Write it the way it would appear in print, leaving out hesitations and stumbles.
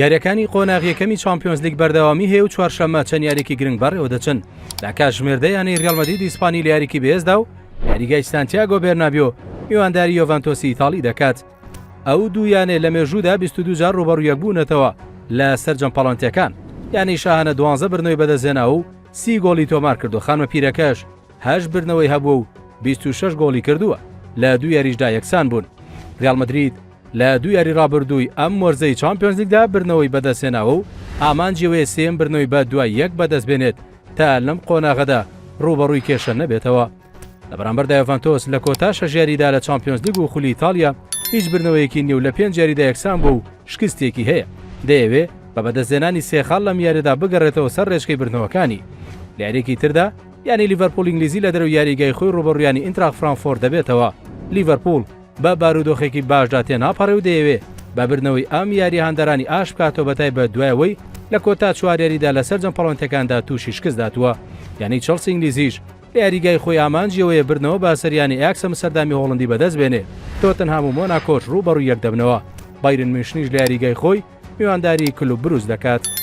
یاریەکانی قۆناغی یەکەمی چامپیۆنزلیگ بەردەوامی هەیە و چوارشەممە چەند یاریکی گرنگ بەڕێوەدەچن. لە کاتژمێر دە یانەی ریال مەدریدی ئیسپانی لە یاریکی بەهێزدا و یاریگای سانتیاگۆ بێرنابیۆ میوانداری یۆڤانتۆسی ئیتاڵی دەکات. ئەو دوو یانەیە لە مێژوودا 22 جار ڕووبەڕوو یەکبوونەتەوە لە سەرجەم پاڵەوانێتیەکان. یانەی شاهانە دوانزە بردنەوەی بەدەستهێناوە و سی گۆڵی تۆمارکردو خانمە پیرەکەش هەشت بردنەوەی هەبووە و 26 گۆڵی کردووە، لە دوو یاریشدا یەکسان بوون. ریال مەدرید لە دوو یاری رابردووی ئەم وەرزەی چامپیۆنزلیگدا بردنەوەی بەدەستهێناوە و ئامانجی ئەوەیە سێیەم بردنەوەی بە دوای یەک بەدەستبێنێت تا لەم قۆناغەدا رووبەڕووی کێشە نەبێتەوە. لە بەرامبەردا یۆڤانتۆس لە کۆتا شەش یاریدا لە چامپیۆنزلیگ و خولی ئیتاڵیا هیچ بردنەوەیەکی نییە و لە پێنج یاریدا یەکسان بووە و شکستێکی هەیە، دەیەوێ بە بەدەستهێنانی سێ خاڵ لەم یاریەدا بگەڕێتەوە سەر رێچکەی بردنەوەکانی. لە یارییەکی تردا یانەی لیڤەرپوڵ ئینگلیزی لە دەرەوەی یاریگای خۆی رووبەڕووی یانەی ئینتراخت فرانکفۆرت دەبێتەوە. لیڤەرپوڵ بە بارودۆخێکی باشدا تێناپەڕێ و دەیەوێ بە بردنەوەی ئەم یارییە هاندەرانی ئاش بکاتەوە بەتایبەت دوای ئەوەی لە کۆتا چوار یاریدا لە سەرجەم پاڵەوانێتیەکاندا تووشی شکست هاتووە. یانەی چێڵسی ئینگلیزیش لە یاریگای خۆی ئامانجی ئەوەیە بردنەوە بە سەر یانەی ئەیاکس ئەمستەردامی هۆڵندی بەدەست بێنێ، تۆتنهام و مۆناکۆش رووبەڕووی یەک دەبنەوە، بایرن میونشنیش لە یاریگای خۆی میوانداری کلوب بروج دەکات.